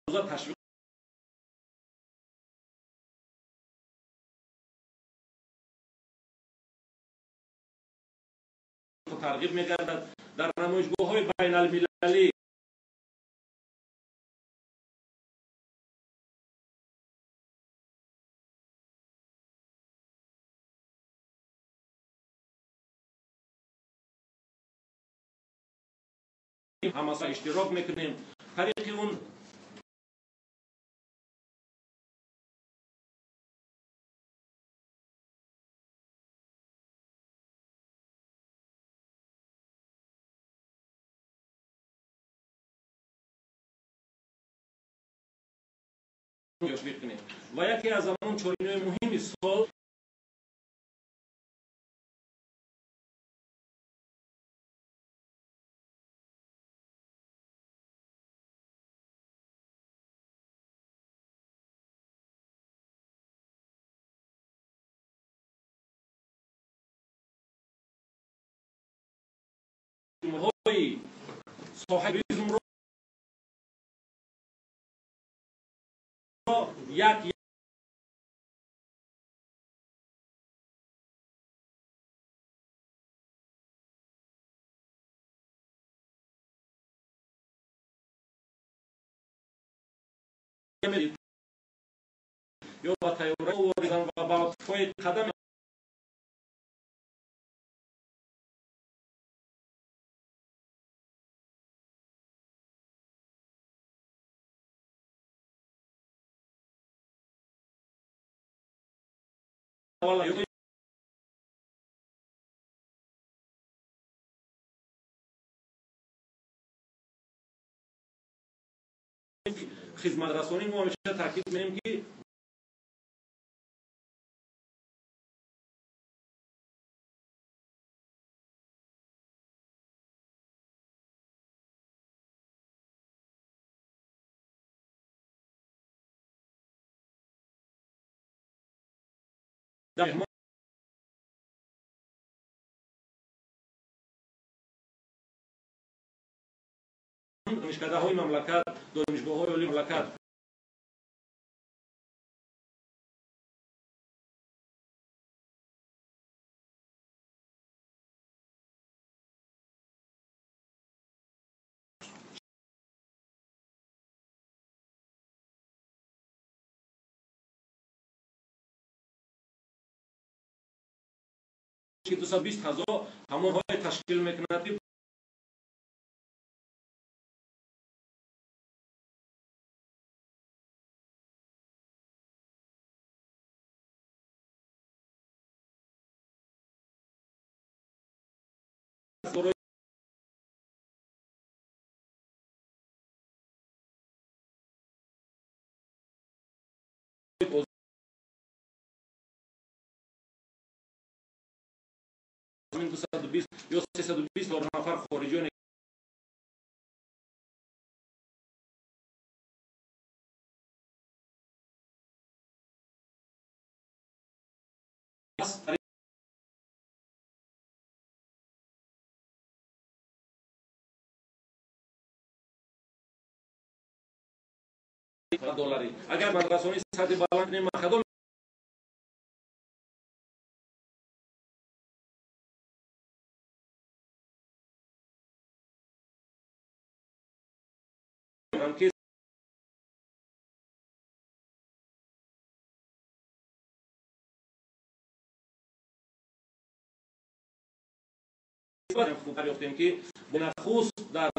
Рӯза ташвиқ тарғиб мегардад. Дар намоишгоҳҳои байналмилалӣ ҳамаса иштирок мекунем. Тариқи он ташвиқ кунем ва яке аз ҳамон чорабиниҳои муҳими сол ҳои соҳаи туризмро як ё ба тайёра воризан ва ба пои қадами хизматрасонӣ мо ҳамеша таъкид менем, ки донишкадаҳои мамлакат, донишгоҳҳои олии мамлакат ки 220 ҳазор ҳамонҳое ташкил мекунад, ки 220 ё 320 ҳазор нафар хориҷиёне долларӣ. Агар мадрасони сатҳи баланд кунем, ман хадом ки хуб дарёфтем, ки нахуст дар